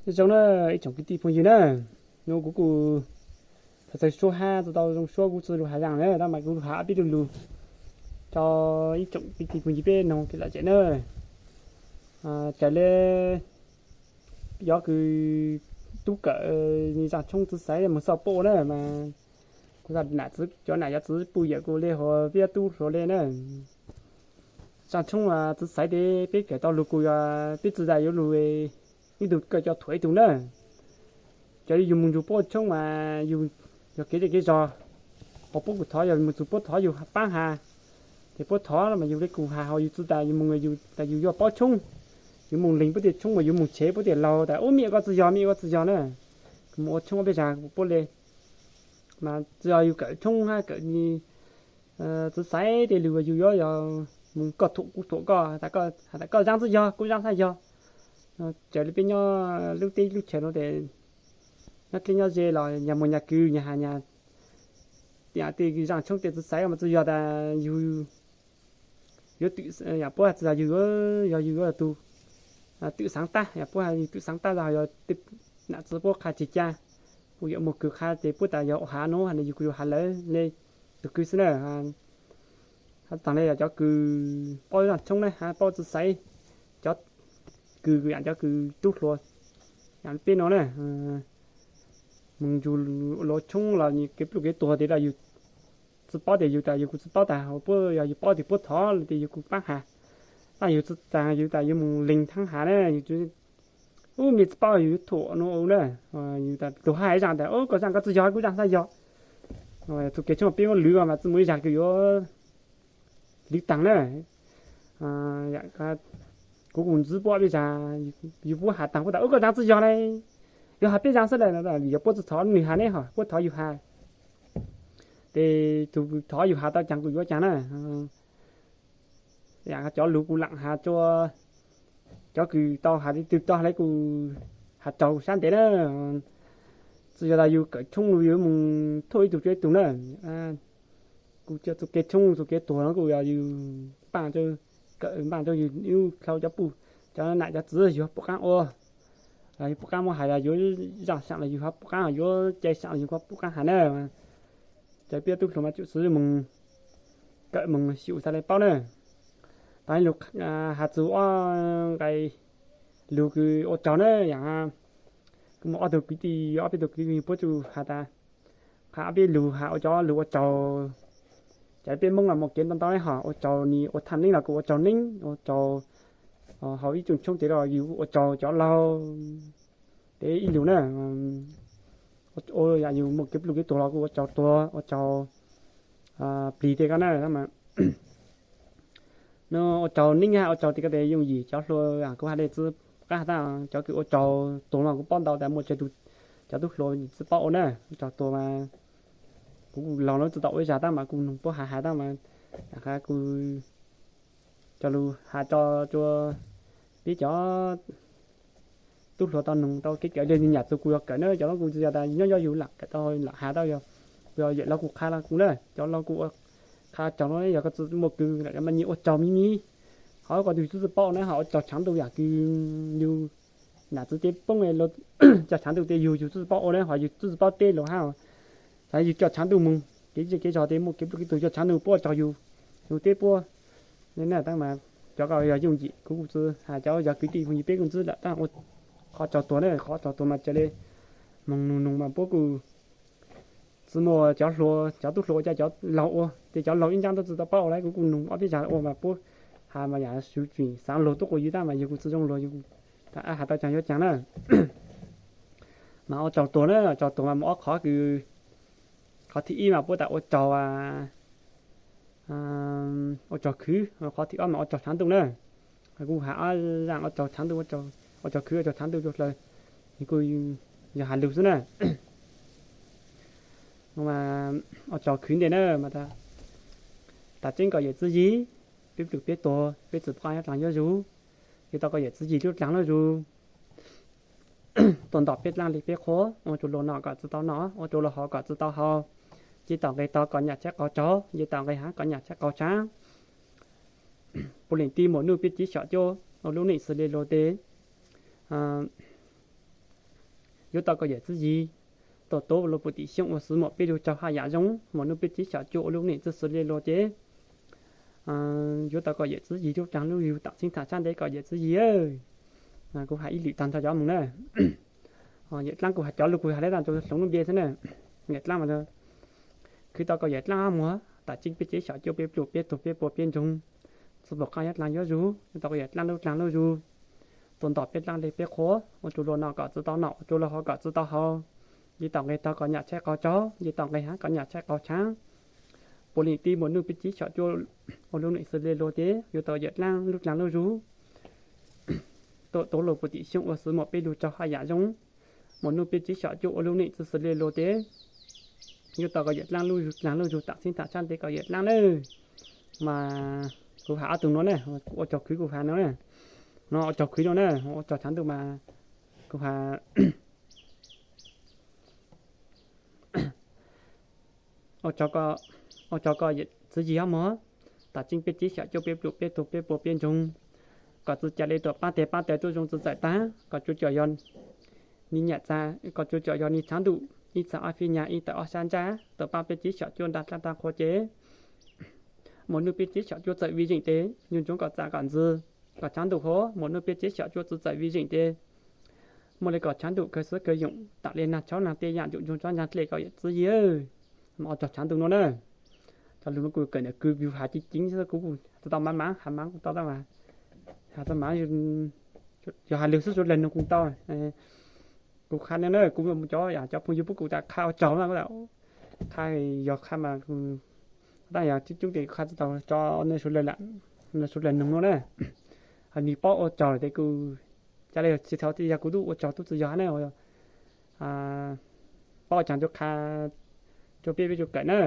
Nyob zoo na ib tsoom kwv tij phooj ywg na, hnub no kuv kuj txhais txhais suab hab tau zoo suab kuv txhais lus has zaaj na, tab mas kuv has ob peb lug lug rau ib tsoom kwv tij phooj ywg peb noog kev lom zem na. Raws le cov kws tub kawm zaaj tshoob txwv xaiv moog xauj puab ua na mas kuv nam txwv, cov nam cov txwv puj yawm kuv le hab peb tub hluas le na, zaaj tshoob txwv xaiv tes peb kawm tau lug kuj yog peb tsi tas yuav lug ib tug kawm coj thuam ib tug na. Cov yug moog nrug puab ua tshoob mas yug yog kev zej kev zog, ho puab kuj thov yog moog txug puab thov yug paab has, ces puab thov mas yug le kuj has, ho yug tsi tas yug moog yug tas yug yuav paub tshoob, yug moog leeg puab tej tshoob mas yug moog tshev puab tej laug tas ub mej koj tsi yog, mej koj tsi yog na, kuv moog ua tshoob peb zag puab le mas tsi yog yug kawm tshoob hab kawm txwv xaiv tej lug yug yuav yog moog koj thuam kuv thuam koj, has tas koj zaaj tsi yog kuv zaaj xav yog. Raws le peb nyob lub teb lub chaw nuav tes nyob dleb nyob ze los nyag muag nyag kws nyag has nyag, tej zaaj tshoob tej txwv xaiv mas tsi yog tas yug yuav twm, yog puab has tsi tas yug yuav, yog yug yuav tug twm xaav tab, yog puab has yug twm xaav tab los yog tej nam txwv puab qha tsi ca, puj yawm muag kws qha ces puab tas yog has nuav has yug kuj yug has lawm le tug kws xwb na. Has taag le yog cov kws paub zaaj tshoob na, paub txwv xaiv, cov kws yam cov kws tub hluas yam peb nuav na, moog nrug luag tshoob los kev pluj kev tuag tes los yug tsi paub tes yug tas yug kuj tsi paub tas, puab yog yug paub tes puab thov tes yug kuj paab has, tab yug tsi tas yug tas yug moog leeg thaab has na, yug ub mej tsi paub yug yuav thuam nuav na, yug tas tug hab has zaaj tas ub koj zaaj koj tsi yog kuv zaaj xav yog, txuj kev tshoob peb muab lwv mas tsi muaj ib zag kws yuav lwv taag na. Kuv kuj ntxiv puab peb zag, yug puab has taag puab tas ub koj zaaj tsi yog le, yuav has peb zaaj xwb le, yog puab tsi thov nwg has ne ho puab thov yug has, tes tug thov yug has tau caag kuj yuav caag na. Cov lug kuj laam has rua cov kws tau has le twg tau has le kuj has raug sab ntev na, tsi yog tas yug kawm tshoob lug yug moog thuam ib tug rua ib tug na. Kuj txuj kev tshoob txuj kev tuag nuav kuj yog yug npaaj, kawm npaaj rua yug ib dlhau cov puj, cov nam cov txwv yug puab qaab ua, yug puab qaab muab has, yog yuav zaaj saam los yug puab qaab, yuav cai saam los yug puab qaab has na. Cov peb tub hluas mas tsum xwb moog kawm moog xyum tas le paub na. Taag le lug has txug ob nqai lug kws ua tsaug na, yog kuv muaj ob tug kwv tij, ob peb tug kwv tij puab tsuas has tas, qha ob peb lug has ua cov lug ua tsaug. Cov peb Moob los muaj kev ntau ntau le hov, ua tsaug nwg ua thaaj neeb los kuj ua tsaug neeb, ua tsaug hauv ib tsoom tshoob tes los yug ua tsaug cov laug tes ib lug na. Yog yug muaj kev pluj kev tuag los kuj ua tsaug tuag, ua tsaug plig tes koj na. Nws ua tsaug neeb hab ua tsaug tes koj tes yooj yim, cov hluas kuv has le tsi paub has tab, cov kws ua tsaug tuag mas kuv paub ntau tas muaj tsawg tug, cov tub hluas tsi paub ua na, ua tsaug tuag mas kuv laug lawm tsi tau ua ib zag tab mas kuv noog puab has has tab mas, kuv cov lug has tso rua peb cov tub hluas tau noog tau kev kawm le nyam txug kuv yog kawm na, cov laug kuj tsi yog tas nyob nyob yug laam kawm tau laam has tau yog, yog yawm laug kuj qha los kuv na, cov laug kuj qha tsaug no yog koj tsi muaj kws lam mas nyias ua tsaug me me. Ho koj tug tsi tsi paub na ho ua tsaug tshav ntuj yam kws yug nam txwv cev poob, cov tshav ntuj tes yug yug tsi tsi paub ua na ho yug tsi tsi paub teb lug hab. Yug coj tshav ntuj moog kev zej kev zog tes muaj kev pluj kev tuag coj tshav ntuj puab tsaug yug, yug teb puab. Tab mas cov ko yog yooj yim, kuv kuj tsi has, cov yog kwv tij phooj ywg peb kuj ntxiv lawm tab, qhov tsaug tuag na, qhov tsaug tuag mas raws le moog noog noog mas puab kuj tsi muaj cov hluas, cov tub hluas ua cas cov laug ua, tes cov laug ib ntsab tub tsi tau paub ua lawm, kuv kuj noog ob peb zag ua mas puab has mas yam suv tsim xaav luag tub quas yug tab mas yug kuj tsi zoo luag, yug has tau caag yuav caag na. Mas ua tsaug tuag na, tsaug tuag mas muaj ob qhov kws, qhov thib ib mas puab tas ua tsaug, ua tsaug khwv, qhov thib ob mas ua tsaug tshav ntuj na. Kuv has ob zaj ua tsaug tshav ntuj, ua tsaug khwv ua tsaug tshav ntuj rua dlawg, kuj yog has lug xwb na. Ua tsaug khwv ntej na mas tas tseeb kom yawm txwv yig, peb pluj peb tuag peb tsi paub nyob dlaag yuav zug, ces tau kom yawm txwv yig lub dlaag lub zug tuaj ntom peb dlaab le peb qhuav, ua rua luag noj kom tsi tau noj, ua rua luag haus kom tsi tau haus, ces tom nqe tog kom nyam tshaib qaug tsaug, ces tom nqe haav kom nyam tshaib qaug tshaav. Puav leej tij muaj nub peb tsiv xyom cuab, ua lub neej xws le luag tes, yuav tau kom yawm txiv yig tuaj tuav luag puv tim xyooj ua xwv muaj peb lug tsaug haj yam zoo, muaj nub peb tsib xyom cuaj ua lub neej txwj xws le luag ces yuav tau kom yawm txiv yig lub dlaag lub zug tam xeeb tham tshab ntev kom yawm txiv yig. Kuv has ib lwm tag nrho cov moog na. Yawm dlaab kuv has cov lug kuv has le tag rua hloov lub npe xwb na. Yawm dlaab mas khwv tau kom yawm dlaab hab muag tam tseeb peb tsib xyom cuaj peb pluj peb tug peb pua peb ntsoog, txug pum qaab yuav dlaag yuav zug, yuav tau kom yawm dlaab lub dlaag lub zug tuaj ntom peb dlaab le peb qhua, ua rua luag noj kom txwv tau noj, ua rua luag haus kom txwv tau haus, nce tau nqe taug kom nyam tshaib qaug tsaug, nce tau nqe haav kom nyam tshaib qaug tshaav. Puav leej tib muaj nub peb tsib xyom cuaj ua lub neej xws le luag ces yuav tau yawm dlaab lub dlaag lub zug tuaj tuav luag puv tim xyooj ua xwv muaj peb lug tsaug haj yam zoo, muaj nub peb tsib xyom cuaj ua lub neej txwj xws le luag ces yuav tau kom yawm dlaab lub dlaag lub zug tam xeeb tham tshab ntev kom yawm dlaab na. Mas kuv has ob tug nuav na, kuv ua tsaug khwv kuv has no na, no ua tsaug khwv no na, ua tsaug tshav ntuj mas kuv has ua tsaug kom txiv yig hab muag, tam tseeb peb tsib xyom cuaj peb pluj peb tug peb pua peb ntsoog, kom txwv ca le tuam paab teg paab taw tuaj zoo txwv txawm taag, kom tsuas com yog nij nyam txag, kom tsuas com yog nij tshav ntuj ib txha ob fib nyag ib tawm ob sab ntsab tuam paab peb tsib xyom cuaj ntaag dlaab ntaag qhua ces muaj nub peb tsib xyom cuaj txawm vij zeem tes nyuas ntsoov kom txav kom ntxwg, kom tshav ntuj hab muaj nub peb tsib xyom cuaj txwv txawm vij zeem tes muaj le kom tshav ntuj kawg xwb kawg yoom tam le naag tshauv naag tej yaam ntsuam ntsoog tsob ncaag dlej kom yawm txiv yig. Mas ua tsaug tshav ntuj nuav na. Cov lug nuav kuv kawm ntawm kws view has ceev ceev xwb, kuv tau mas mas has mas kuv tau tab mas has tau mas yog has lug xwb suav dlawg nug kuv tau. Kuv qha no na, kuv cov cov phooj ywg pub kuv tas qha ua tsaug na, qha yog qha mas tab yog coob coob tes qha tsis tau tso suav dlawg, suav dlawg nug nuav na. Nws paub ua tsaug lawm tes kuv ca le tsis txhob yog kuv tub ua tsaug tub txwv yog na. Paub ua tsaug tub qha rua peb peb tug kawm na.